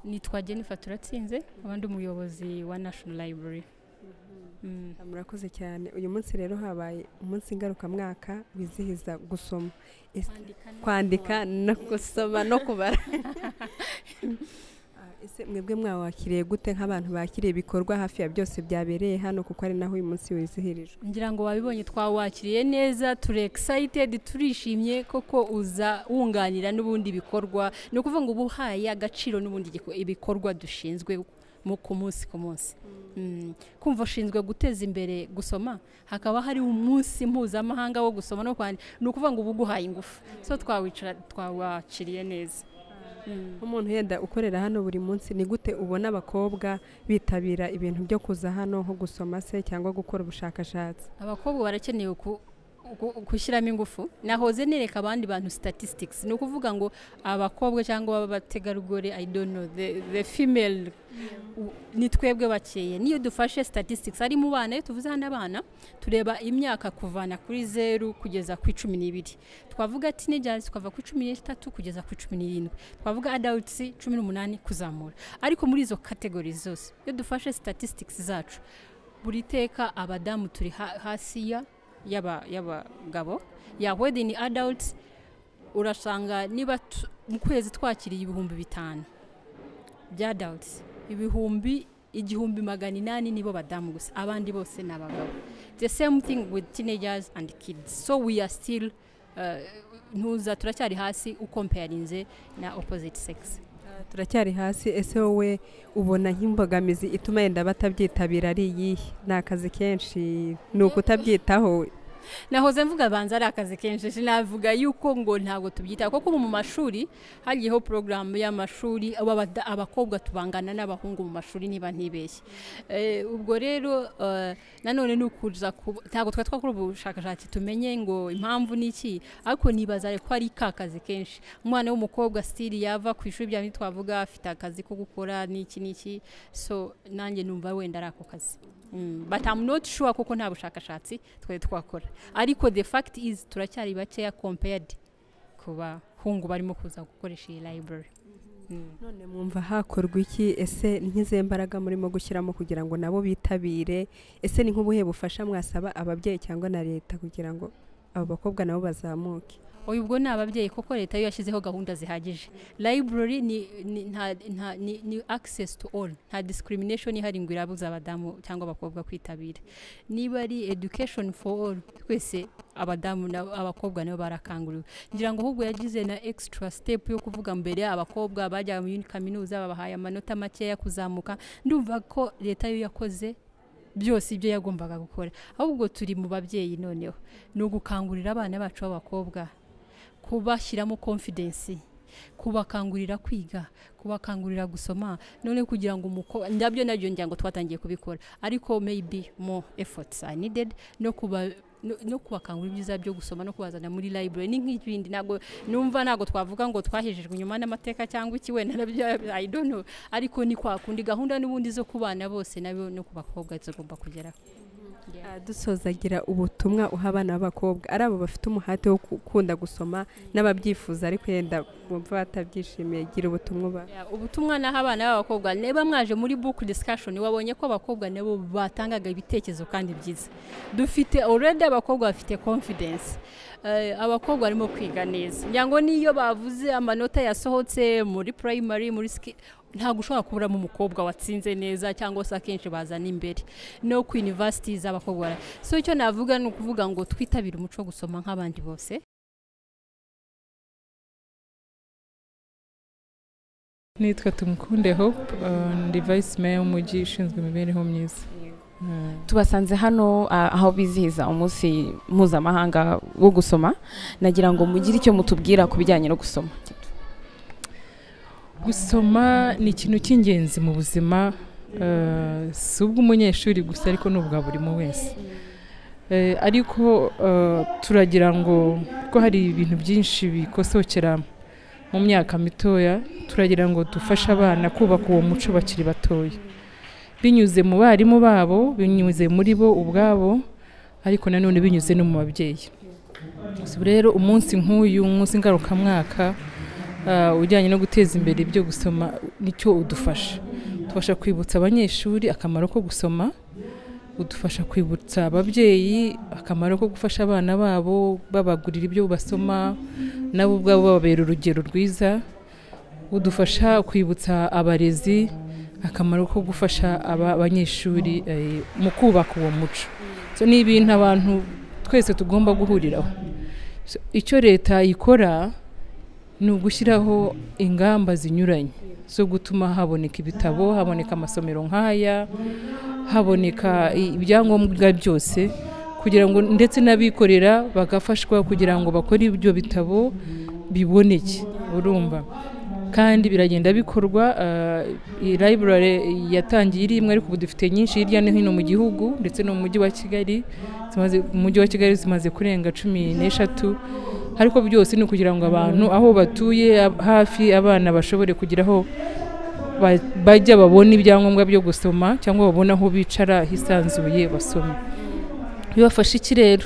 Nitwa Jennifer Turatsinze, abandi umuyobozi wa National Library. Murakoze cyane. Uyu munsi rero habaye umunsi ngarukamwaka wizihiza gusoma, kwandika no gusoma no kubara. Ese mwebwe mwawakiriye gute nk'abantu bakiriye ibikorwa hafi ya byose byabereye hano, kuko ari naho uyu munsi wizihirijwe? Ngira ngo wabibonye, twawakiriye neza, turi excited, turishimye koko uza wunganira n'ubundi bikorwa. Ni ukuvuga ngo ubuhaye agaciro n'ubundi ibikorwa dushinzwe ku munsi ku munsi. Kumva ushinzwe guteza imbere gusoma, hakaba hari umunsi mpuzamahanga wo gusoma no kwandika, ni ukuvuga ngo ubuguhaye ingufu. So twawakiriye neza. Umuntu yenda ukorera hano buri munsi, ni gute ubona abakobwa bitabira ibintu byo kuza hano nko gusoma se cyangwa gukora ubushakashatsi? Abakobwa barakeneye gushyiramo ingufu. Nahoze nereka abandi bantu statistics, ni ukuvuga ngo abakobwa cyangwa abategarugori, I don't know, the female, ni twebwe bakeye. Niyo dufashe statistics ari mu bana, iyo tuvuze hano abana tureba imyaka kuvana kuri 0 kugeza ku 12, twavuga teenagers tukava ku 13 kugeza ku 17, twavuga adults 18 kuzamura. Ariko muri izo categories zose iyo dufashe statistics zacu, buri teka abadamu turi hasi ya y'abagabo. Ya wedding adults urasanga niba mu kwezi twakiriye 5000 bya adults, 1800 nibo badamu gusa, abandi bose ni abagabo. The same thing with teenagers and kids. So we are still ntuza turacyari hasi ukomparinze na opposite sex. Turacyari hasi. Ese wowe ubona nk'imbogamizi ituma yenda batabyitabira ari iyihe? Ni akazi kenshi, ni ukutabyitaho? Nahoze mvuga banza ari akazi kenshi, sinavuga yuko ngo ntabwo tubyitaho, kuko mu mashuri hagiyeho porogaramu y'amashuri, abakobwa tubangana n'abahungu mu mashuri niba ntibeshye. Ubwo rero nanone ni ukuza, ntabwo twari twakora ubushakashatsi tumenye ngo impamvu ni iki, ariko nibaza ko ari ka kazi kenshi. Umwana w'umukobwa still yava ku ishuri, bya twavuga afite akazi ko gukora n'iki n'iki, so nanjye numva wenda ari ako kazi. But I'm not sure kuko nta bushakashatsi twari twakora, ariko the fact is turacyari bakeya compared ku bahungu barimo kuza gukoresha iyi library. None mwumva hakorwa iki? Ese nk'izihe mbaraga murimo gushyiramo kugira ngo nabo bitabire? Ese ni nk'ubuhe bufasha mwasaba ababyeyi cyangwa na leta kugira ngo abo bakobwa nabo bazamuke? Oya, ubwo ni ababyeyi, kuko leta yo yashyizeho gahunda zihagije. Library ni access to all, nta discrimination ihari ngo irabuza abadamu cyangwa abakobwa kwitabira. Niba ari education for all, twese abadamu abakobwa nabo barakanguriwe. Ngira ngo ahubwo yagize na extra step yo kuvuga mbere abakobwa bajya muri kaminuza babahaye amanota makeya kuzamuka. Ndumva ko leta yo yakoze byose ibyo yagombaga gukora, ahubwo turi mu babyeyi noneho ni ugukangurira abana bacu b'abakobwa, kubashyiramo confidence, kubakangurira kwiga, kubakangurira gusoma. None kugira ngo ndabyo nabyo ngira ngo twatangiye kubikora, ariko maybe more efforts are needed, no kubakangurira ibyiza byo gusoma no kubazana muri library. Ni nk'ibindi ntabwo numva, ntabwo twavuga ngo twahejejwe inyuma n'amateka cyangwa iki, wenda nabyo I don't know, ariko ni kwa kundi gahunda n'ubundi zo kubana bose nabo no kubakobwa zigomba kugeraho. Dusozagira ubutumwa uha abana b'abakobwa, ari abo bafite umuhate wo gukunda gusoma n'ababyifuza ariko yenda bumva batabyishimiye, gira ubutumwa. Ubutumwa naho abana b'abakobwa, niba mwaje muri book discussion wabonye ko abakobwa nabo batangaga ibitekerezo kandi byiza. Dufite already abakobwa bafite confidence, abakobwa barimo kwiga neza, ngira ngo niyo bavuze amanota yasohotse muri primary, muri ntabwo ushobora kuburamo umukobwa watsinze neza, cyangwa se akenshi bazana imbere no ku universities abakobwa. So icyo navuga ni ukuvuga ngo twitabire umuco wo gusoma nk'abandi bose. Nitwa Tumukunde Hope, ndi vice mayor w'umujyi ushinzwe imibereho myiza. Tubasanze hano aho bizihiza umunsi mpuzamahanga wo gusoma, nagira ngo mugire icyo mutubwira ku bijyanye no gusoma. Gusoma ni ikintu cy'ingenzi mu buzima, si ubw'umunyeshuri gusa ariko n'ubwa buri muntu wese. Ariko turagira ngo ko hari ibintu byinshi bikosokera mu myaka mitoya, turagira ngo dufashe abana kubaka uwo muco bakiri batoya, binyuze mu barimu babo, binyuze muri bo ubwabo, ariko nanone binyuze no mu babyeyi. Rero umunsi nk'uyu, umunsi ngarukamwaka, ujyanye no guteza imbere ibyo gusoma nicyo udufasha. Tubasha kwibutsa abanyeshuri akamaro ko gusoma, udufasha kwibutsa ababyeyi akamaro ko gufasha abana babo babagurira ibyo basoma, nabo ubwabo bababera urugero rwiza. Udufasha kwibutsa abarezi akamaro ko gufasha abanyeshuri mu kubaka uwo muco. So ni ibintu abantu twese tugomba guhuriraho. So, icyo leta ikora ni ugushyiraho ingamba zinyuranye zo gutuma haboneka ibitabo, haboneka amasomero nk'aya, haboneka ibyangombwa byose, kugira ngo ndetse n'abikorera bagafashwa kugira ngo bakore ibyo bitabo biboneke, urumva. Kandi biragenda bikorwa. Library yatangiye iri imwe, ariko ubu dufite nyinshi hirya no hino mu gihugu ndetse no mu mujyi wa Kigali. Mu mujyi wa Kigali zimaze kurenga 13, ariko byose ni ukugira ngo abantu aho batuye hafi, abana bashobore kugira aho bajya babona ibyangombwa byo gusoma, cyangwa babona aho bicara hisanzuye basome. Bibafasha iki rero?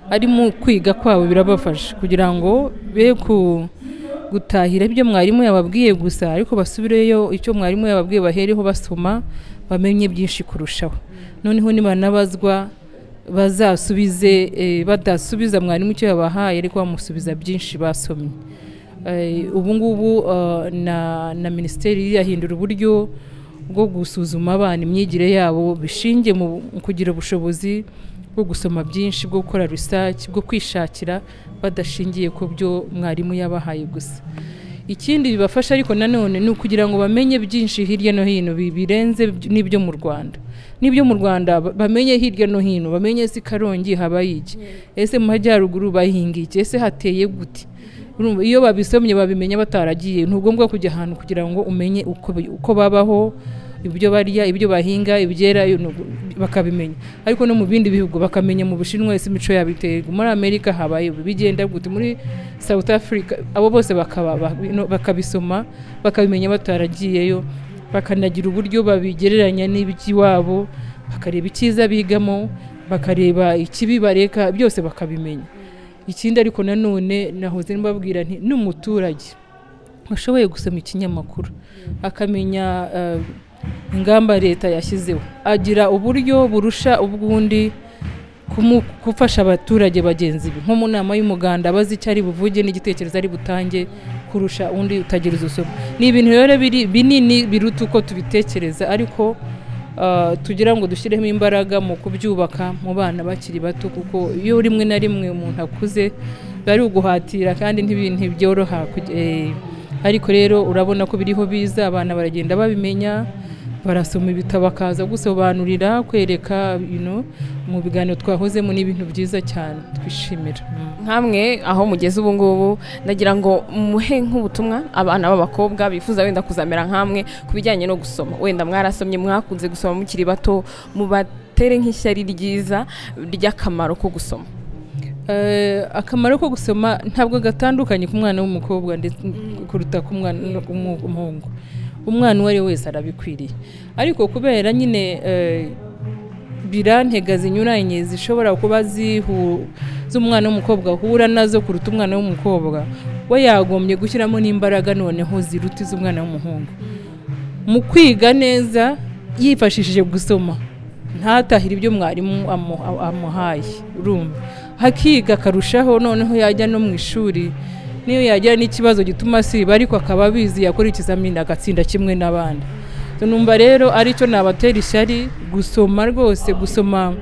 Ari mu kwiga kwabo birabafasha kugira ngo be gutahira ibyo mwarimu yababwiye gusa, ariko basubireyo icyo mwarimu yababwiye bahereho basoma, bamenye byinshi kurushaho. Noneho nibanabazwa bazasubize, badasubiza mwarimu icyo yabahaye, ariko bamusubiza byinshi basomye. Ubu ngubu na minisiteri yahindura uburyo bwo gusuzuma abana imyigire yabo, bishingiye mu kugira ubushobozi bwo gusoma byinshi, bwo gukora research, bwo kwishakira, badashingiye ku byo mwarimu yabahaye gusa. Ikindi bibafasha ariko nanone ni ukugira ngo bamenye byinshi hirya no hino birenze n'ibyo mu Rwanda. N'ibyo mu Rwanda bamenye hirya no hino, bamenye si Karongi habaye iki, ese mu majyaruguru bahinga iki, ese hateye gute. Iyo babisomye babimenya bataragiye. Ntugombwa kujya ahantu kugira ngo umenye uko babaho, ibyo barya, ibyo bahinga, ibyera, bakabimenya. Ariko no mu bindi bihugu bakamenya, mu Bushinwa ese imico yabo iteye, muri Amerika habaye bigenda gute, muri South Africa, abo bose bakabisoma bakabimenya bataragiyeyo, bakanagira uburyo babigereranya n'iby'iwabo, bakareba icyiza bigamo, bakareba ikibi bareka, byose bakabimenya. Ikindi ariko nanone nahoze mbabwira nti n'umuturage washoboye gusoma ikinyamakuru akamenya ingamba leta yashyizeho, agira uburyo burusha ubwundi gufasha abaturage bagenzi be, nko mu nama y'umuganda abazi icyo ari buvuge n'igitekerezo ari butange kurusha undi utagira usoma. Ni ibintu rero biri binini biruta uko tubitekereza, ariko tugira ngo dushyiremo imbaraga mu kubyubaka mu bana bakiri bato, kuko iyo rimwe na rimwe umuntu akuze bari uguhatira kandi ntibyoroha. Ariko rero urabona ko biriho biza, abana baragenda babimenya, barasoma ibitabo bakaza gusobanurira, kwereka mu biganiro twahozemo, ni ibintu byiza cyane twishimira. Nkamwe aho mugeze ubu ngubu, ndagira ngo muhe nk'ubutumwa abana b'abakobwa bifuza wenda kuzamera nkamwe ku bijyanye no gusoma. Wenda mwarasomye, mwakunze gusoma mukiri bato, mubatere nk'ishyari ryiza ry'akamaro ko gusoma. Akamaro ko gusoma ntabwo gatandukanye ku mwana w'umukobwa ndetse kuruta ku mwana w'umuhungu. Umwana uwo ari we wese arabikwiriye, ariko kubera nyine birantega zinyuranye zishobora kuba z'umwana w'umukobwa ahura nazo kuruta umwana w'umukobwa, we yagombye gushyiramo n'imbaraga noneho ziruta iz'umwana w'umuhungu mu kwiga neza yifashishije gusoma, ntatahire ibyo mwarimu amuhaye, urumva hakiga akarushaho. Noneho yajya no mu ishuri, niyo yagira n'ikibazo gituma asiba, ariko akaba abizi, yakora ikizamini agatsinda kimwe n'abandi. Numva rero aricyo nabatera ishyari, gusoma rwose, gusoma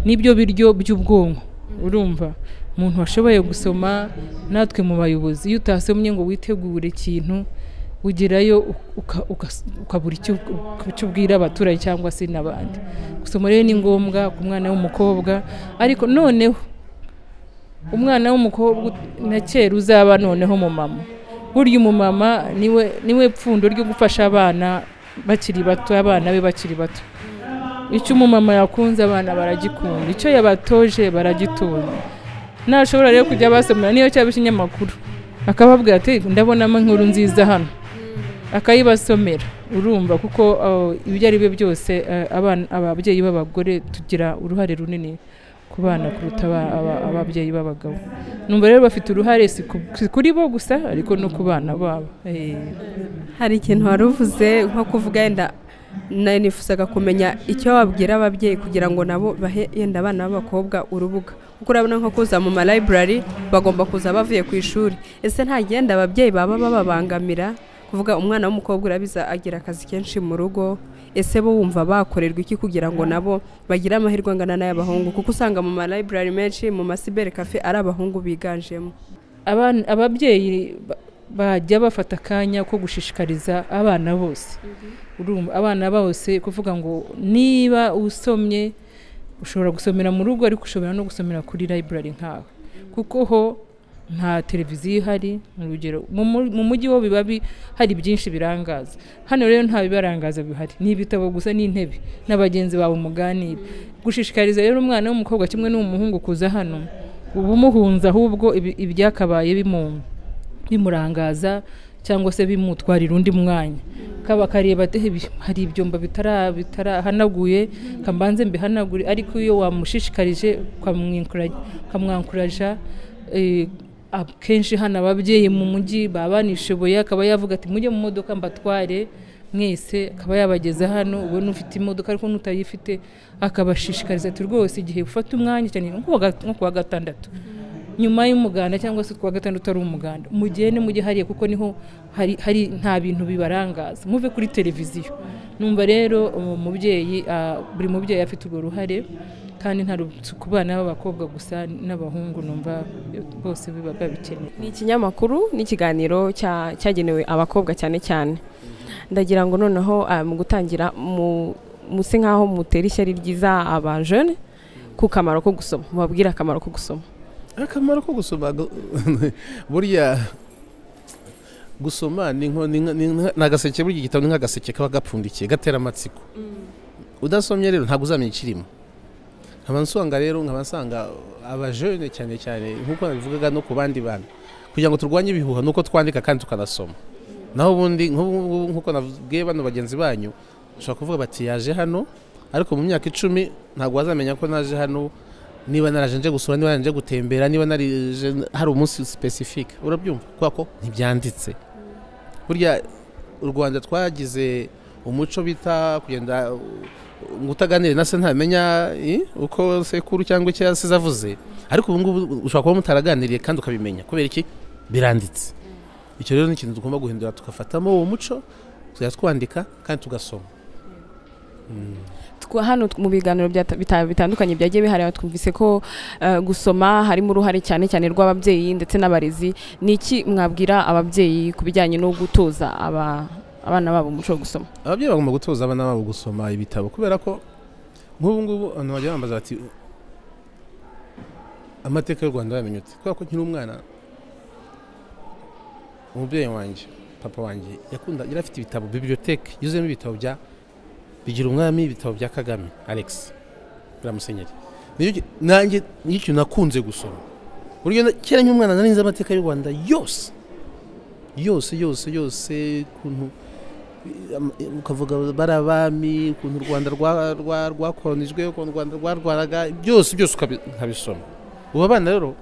nibyo biryo by'ubwonko. Urumva umuntu washoboye gusoma, natwe mu bayobozi, iyo utasomye ngo witegure ikintu, ugerayo ukabura icyo ubwira abaturage cyangwa se n'abandi. Gusoma rero ni ngombwa ku mwana w'umukobwa, ariko noneho umwana w'umukobwa na kera uzaba noneho umumama. Burya umumama niwe pfundo ryo gufasha abana bakiri bato, abana be bakiri bato. Icyo umumama yakunze abana baragikunda, icyo yabatoje baragitunga. Nashobora rero kujya basomera niyo cyaba ikinyamakuru, akababwira ati ndabonamo inkuru nziza hano, akayibasomera. Urumva kuko ibyo ari byo byose ababyeyi b'abagore tugira uruhare runini ku bana kuruta ababyeyi b'abagabo. Numva rero bafite uruhare si kuri bo gusa ariko no ku bana babo. Hari ikintu wari uvuze nko kuvuga yenda nifuzaga kumenya icyo wabwira ababyeyi kugira ngo nabo bahe yenda abana b'abakobwa urubuga, kuko urabona nko kuza mu ma library bagomba kuza bavuye ku ishuri. Ese nta genda ababyeyi baba bababangamira kuvuga umwana w'umukobwa urabiza agira akazi kenshi mu rugo, ese bo wumva bakorerwa iki kugira ngo nabo bagire amahirwe angana n'ay'abahungu, kuko usanga mu ma library menshi mu ma cyber cafe ari abahungu biganjemo. Ababyeyi bajya bafata akanya ko gushishikariza abana bose, urumva abana bose kuvuga ngo niba usomye ushobora gusomera mu rugo ariko ushobora no gusomera kuri library nkawe, kuko ho nta televiziyo ihari. Urugero mu mujyi wo biba hari byinshi birangaza, hano rero nta bibarangaza bihari, ni ibitabo gusa n'intebe n'abagenzi bawe muganira. Gushishikariza rero umwana w'umukobwa kimwe n'umuhungu kuza hano uba umuhunza, ahubwo ibyakabaye bimurangaza cyangwa se bimutwarira undi mwanya, kaba kareba ati hari ibyumba bitarahanaguye kambanze mbihanagure. Ariko iyo wamushishikarije ukamwankuraja, akenshi hano ababyeyi mu mujyi baba banishoboye, akaba yavuga ati mujye mu modoka mbatware mwese, akaba yabageza hano, ubona ufite imodoka ariko n'utayifite akabashishikariza ati rwose igihe ufata umwanya cyane nko kuwa gatandatu nyuma y'umuganda cyangwa se kuwa gatandatu ari umuganda, mugende mujye hariya kuko niho hari nta bintu bibarangaza, muve kuri televiziyo. Numva rero umubyeyi, buri mubyeyi afite urwo ruhare, kandi nta ku bana b'abakobwa gusa n'abahungu, numva bose biba babikeneye. Ni ikinyamakuru n'ikiganiro cyagenewe abakobwa cyane cyane. Ndagira ngo noneho mu gutangira muse nkaho mutera ishyari ryiza aba jeune ku kamaro ko gusoma, mubabwira akamaro ko gusoma. Akamaro ko gusoma, burya gusoma ni agaseke, burya igitabo ni nk'agaseke kaba gapfundikiye gatera amatsiko. Udasomye rero ntabwo uzamenya ikirimo. Nkaba nsanga rero nkaba abajene cyane cyane nkuko nabivugaga no ku bandi bantu, kugira ngo turwanye ibihuha nuko twandika kandi tukanasoma. Naho ubundi nkuko nabwiye bano bagenzi banyu, ushobora kuvuga bati yaje hano ariko mu myaka 10 ntabwo wazamenya ko naje hano, niba naraje nje gusura, niba nje gutembera, niba narije hari umunsi specific, urabyumva kubera ko ntibyanditse. Burya u Rwanda twagize umuco bita kugenda ngo utaganire na se ntamenya uko sekuru cyangwa icyo yasize avuze, ariko ubu ngubu ushobora kuba mutaraganiriye kandi ukabimenya kubera iki biranditse. Icyo rero ni ikintu tugomba guhindura, tugafatamo uwo muco, tujya twandika kandi tugasoma. Hano mu biganiro bitandukanye byagiye bihari twumvise ko gusoma harimo uruhare cyane cyane rw'ababyeyi ndetse n'abarezi. Ni iki mwabwira ababyeyi ku bijyanye no gutoza abana babo umuco wo gusoma? Ababyeyi bagomba gutoza abana babo gusoma ibitabo, kubera ko nk'ubu ngubu abantu bajya bambaza bati amateka y'u Rwanda wayamenye ute? Kubera ko nkiri umwana umubyeyi wanjye, papa wanjye, yakunda yari afite ibitabo, bibliothèque yuzuyemo ibitabo bya Bigira Umwami, ibitabo bya Kagame Alex biramusenyeri. Nanjye nicyo nakunze gusoma. Buryo kera nk'umwana nari nzi amateka y'u Rwanda yose yose yose yose, kuntu ukavuga barabami, ukuntu u Rwanda rwakolonijwe, ukuntu u Rwanda rwarwaraga, byose byose ukabisoma. Ubu abana rero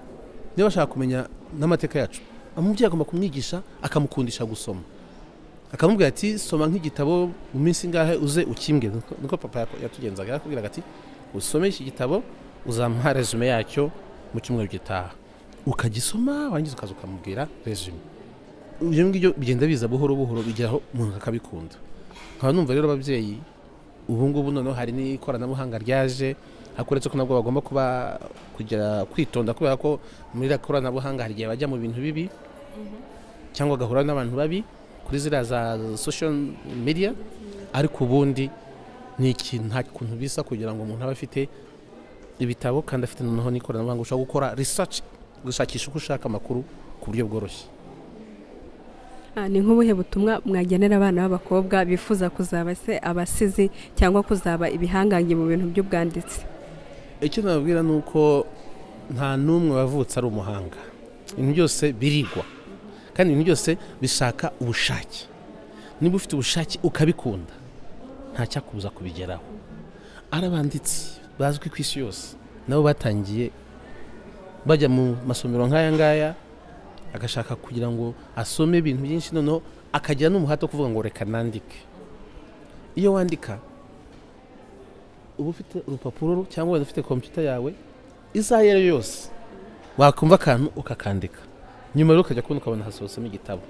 niba bashaka kumenya n'amateka yacu, umubyeyi agomba kumwigisha akamukundisha gusoma, akamubwira ati soma nk'igitabo mu minsi ingahe uze ukimbwe. Niko papa yatugenzaga, yarakubwiraga ati usome iki gitabo uzamuha resume yacyo mu cyumweru gitaha, ukagisoma warangiza ukaza ukamubwira resume. Ibyo ngibyo bigenda biza buhoro buhoro bigeraho umuntu akabikunda. Nkaba numva rero ababyeyi ubu ngubu noneho hari n'ikoranabuhanga ryaje, hakuretse ko nabwo bagomba kuba kugira kwitonda, kubera ko muri iriya koranabuhanga hari igihe bajya mu bintu bibi cyangwa bagahura n'abantu babi kuri ziriya za social media. Ariko ubundi ni ikintu nta kuntu bisa kugira ngo umuntu abe afite ibitabo kandi afite noneho n'ikoranabuhanga, ushobora gukora research, gushakisha uko ushaka amakuru ku buryo bworoshye. Ni nk'ubuhe butumwa mwagenera abana b'abakobwa bifuza kuzaba se abasizi cyangwa kuzaba ibihangange mu bintu by'ubwanditsi? Icyo nababwira ni uko nta n'umwe wavutse ari umuhanga, ibintu byose birigwa kandi ibintu byose bishaka ubushake. Niba ufite ubushake ukabikunda nta cyakubuza kubigeraho. Ari abanditsi bazwi ku isi yose Nabo batangiye bajya mu masomero nk'aya ngaya, agashaka kugira ngo asome ibintu byinshi, noneho akagira n'umuhate wo kuvuga ngo reka nandike. Iyo wandika uba ufite urupapuro cyangwa wenda ufite kompiyuta yawe, isaha iyo ari yo yose wakumva akantu ukakandika, nyuma rero ukajya kubona ukabona hasohotsemo igitabo.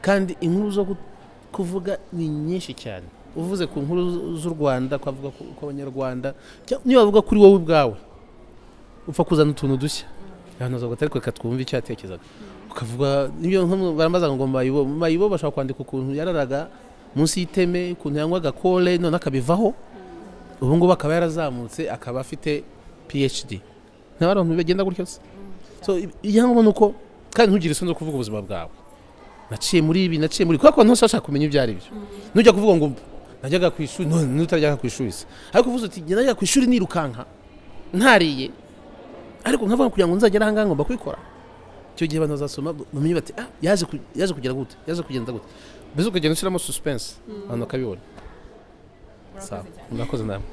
Kandi inkuru zo kuvuga ni nyinshi cyane. Uvuze ku nkuru z'u Rwanda, ukavuga ku Abanyarwanda, niba bavuga kuri wowe ubwawe, upfa kuzana utuntu dushya, abantu bazavuga ati ariko reka twumve icyo yatekerezaga. Ukavuga niyo barambaza ngo Mayibobo bashobora kwandika ukuntu yararaga munsi y'iteme, ukuntu yanywaga kole, none akabivaho, ubu ngubu akaba yarazamutse akaba afite PhD. Nta bantu bagenda gutyo se. So icyangombwa ni uko kandi ntugire isoni zo kuvuga ubuzima bwawe. Naciye muri ibi, naciye muri, kuko abantu bose bashaka kumenya ibyo ari byo. Nujya kuvuga ngo najyaga ku ishuri, none nutajyaga ku ishuri se. Ariko uvuze uti najyaga ku ishuri nirukanka ntariye, ariko nkavuga kugira ngo nzagere aha ngaha ngomba kubikora. Icyo gihe abantu bazasoma bamenye bati ah, yaje kugera gute, yaje kugenda gute. Mbese ukagenda ushyiramo suspense, abantu bakabibona. Sawa, murakoze namwe.